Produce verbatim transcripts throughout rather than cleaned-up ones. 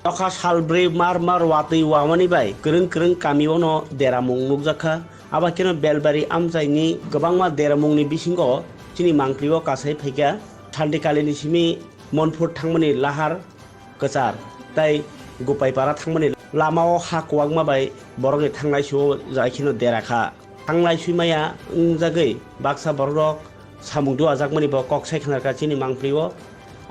Nokha salbrwi mar mar watwi wamani bai kwrwng kwrwng kamiono deramung nukjakha. Abo kheno Belbari amchaini kwbangma deramungni bisingo chini mangpilio kasai phaikha. Shantikalini simi Monpur thangmani lahar kwchar tei Gupaipara thangmani lamao ha kuwakma bai borokni thanglai suo jai kheno derakha. Thanglai suimaya wngjagwi baksa borokrok samung duajakmani bo kok sai khnarkha chini mangpilio.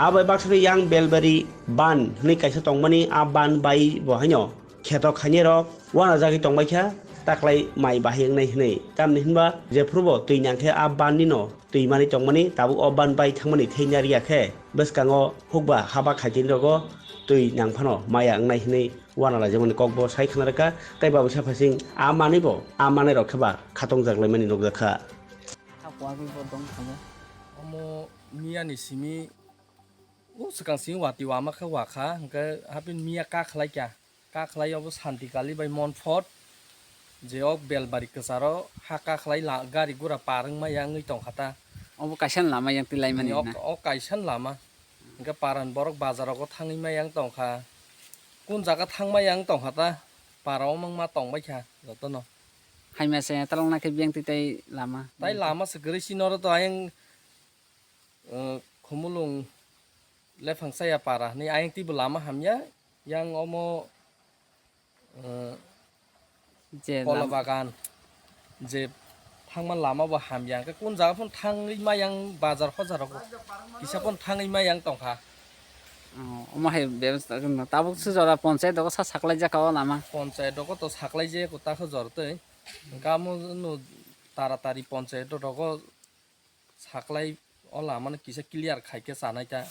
Abai baksa khe yang Belbari ban hwnwi kaisa tongmani, a ban bai bo haino kheto khainai rok uanajagwi tongbaikha, taklai mai bahai wngnai hwnwi. Tamni hwnba jephrubo twi nangkhe a ban nino twi manwi tongmani, tabuk o ban bai thangmani thei narya khe bwskango hukba haba khaitini rogo twi nang phano maya wngnai hwnwi uanalajakmani kokbo sai khna rwkha. Tei babisa phasing a manwi bo a manwi rok khe ba khatong jak laimani nukjakha. Omo miyani simi o swkang simi watwi wama khe wakha, hwnkhe hapin miya kakhlai kya, kakhlai obo Santikali bai Monpot je ok Belbari kwcharo ha kakhlai la-, gari gura par wngma ya wngwi tongkha ta. Obo kaisa lama yang twi laimani ok, na? Ok kaisa lama. Hwnkhe paran borok bazarogo thangwi ma yang tongkha. Kun jaga thangma yang tongkha ta? Para o mangma tongbaikha jotono. Haima se talong nakhe biyang twi tai lama. Tai lama se kwrwi si noro to ayang, eh, Khumulung Lephang Chaya para hinwi ayang twibo lama hamya. Yang omo, eh, je Kola lama. Bagan je thangma lama bo hamya. Hwnkhe kun jaga phano thangwi ma yang bazar hojarogo kisa phano thangwi ma yang tongkha. Oh, omo hai bebostha khe no. Tabuk se jora ponchayat dogo sa saklai jaka o lama. Ponchayat dogo to saklai je ko ta khe jor twi. Hwnkhe amo no taratari ponchayat dogo saklai o lama no kisa clear khai khe chanai ta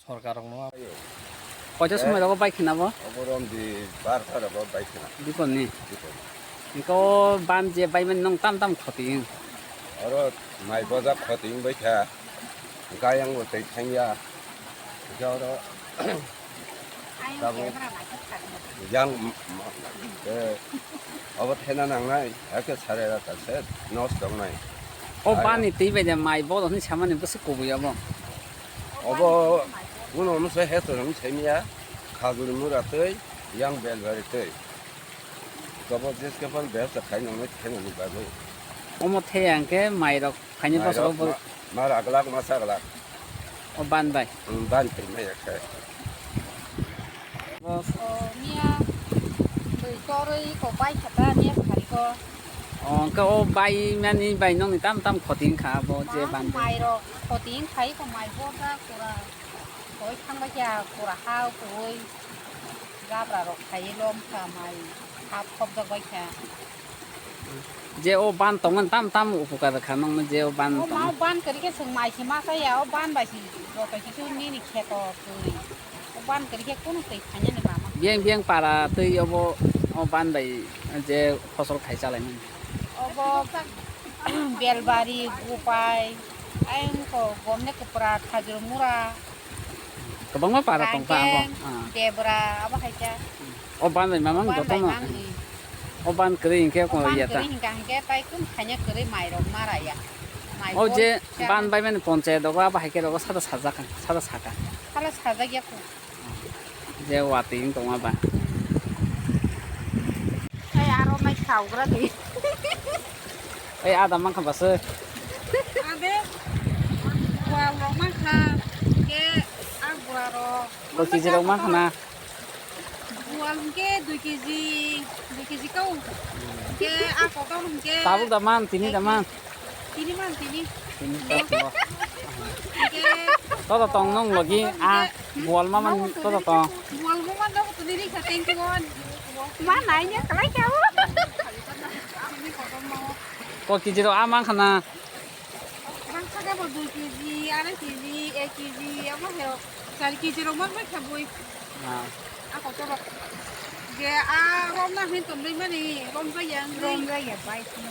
sorkar rok no. Koito somoi rogo bai khna bo? Obo romdi barta rogo bai khna. Bikon ni? Bikon. Hwnkhe o ban je bai mani nong tam tam khoti wng? Oro mai bojak khoti wng bai kha. Hwnkhe ayang bo tei thangya. Hwnkhe oro tabuk yang m-, m-, eh, obo thena nangnai, hakhe sare rata se nosto wngnai. O bani twi bai de mai bodo hwnwi samani bwswk kubui obo. Obo uno masa hetor hwnwi saimya, Khajuri mura twi, yang Belbari twi. Tobo jeske phano bebsa khai nangnai, khainani bagwi. Omo theya hwnkhe mairok khaini bosoro bo. Ma, ma raglak, ma saglak. O ban bai. Hmm, ban twi maya khai. O miya twi torwi ko bai khata miya phari ko. O hwnkhe o bai mani bai nokni tam tam khoti wngkha abo je ban bai. Mairok khoti wngkhai ko mai borda kura. Koi thangbai khe kura ha koi. Jabra rok khai lom kha mai hap khopjak bai kha. Je o ban tongmani tam tam upukar kha nokno je o ban tong. O ma ban kwrwi khe chwng mai se ma chaya o ban bai se joto kisu nini kheto twi. O ban kwrwi khe kunu twi khainani lama. Biyang biyang para twi obo o ban bai je phosol khai chalaimani. Obo Belbari, Gupai, ayang ko gomne kwpra, Khajur mura. Kwbangma para tongkha abo. Rangkeng, ah. Debra, abo hai khe. O ban bai mamang jotono. O ban kwrwi hinkhe ko ya ta. Kwrwi hinkha hinkhe tai kun khanya kwrwi mai rok mara ya. O je ban bai mani ponchayat dogo abo hai khe rogo sada sajak, sada saka. Sala sajak ya ko. Je watwi wng tongma ba. Ai aro mai khaugra di. Ai ada mankha bwswk. Ade bual rok mankha. Ke ang bual rok. Dui kg rok mankha na. Bual hwnkhe dui kg, dui kg kau. Hwnkhe a kotor hwnkhe. Tabuk da man, tini da man. Tini man, tini. Tini da man. Hwnkhe. Toto tong nong logi, a, bual ma man toto tong. Bual ma man toto tini ri kha thank you on. Ma nai ne kalai kau. Tini kotor ma. Ko kg rok a man khana. Bangsa khe bo dui kg, arai kg, ek kg, abo hai rok char kg rok man bai kha bui. Ah. A kotor rok. Je a rom na hin tom dui mani, rom jaya wngwi. Rom jaya bai khna.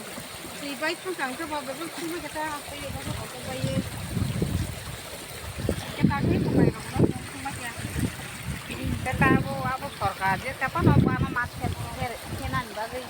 Twi bai thang thang khe bo bebak thang khe ta, tei ebo khe kotor bai ye. Khe ta khe ko bai rok no thang ma khe. Khe ta bo abo sorkar je ta pano bo ano mas khe, khe, khe nani bagwi.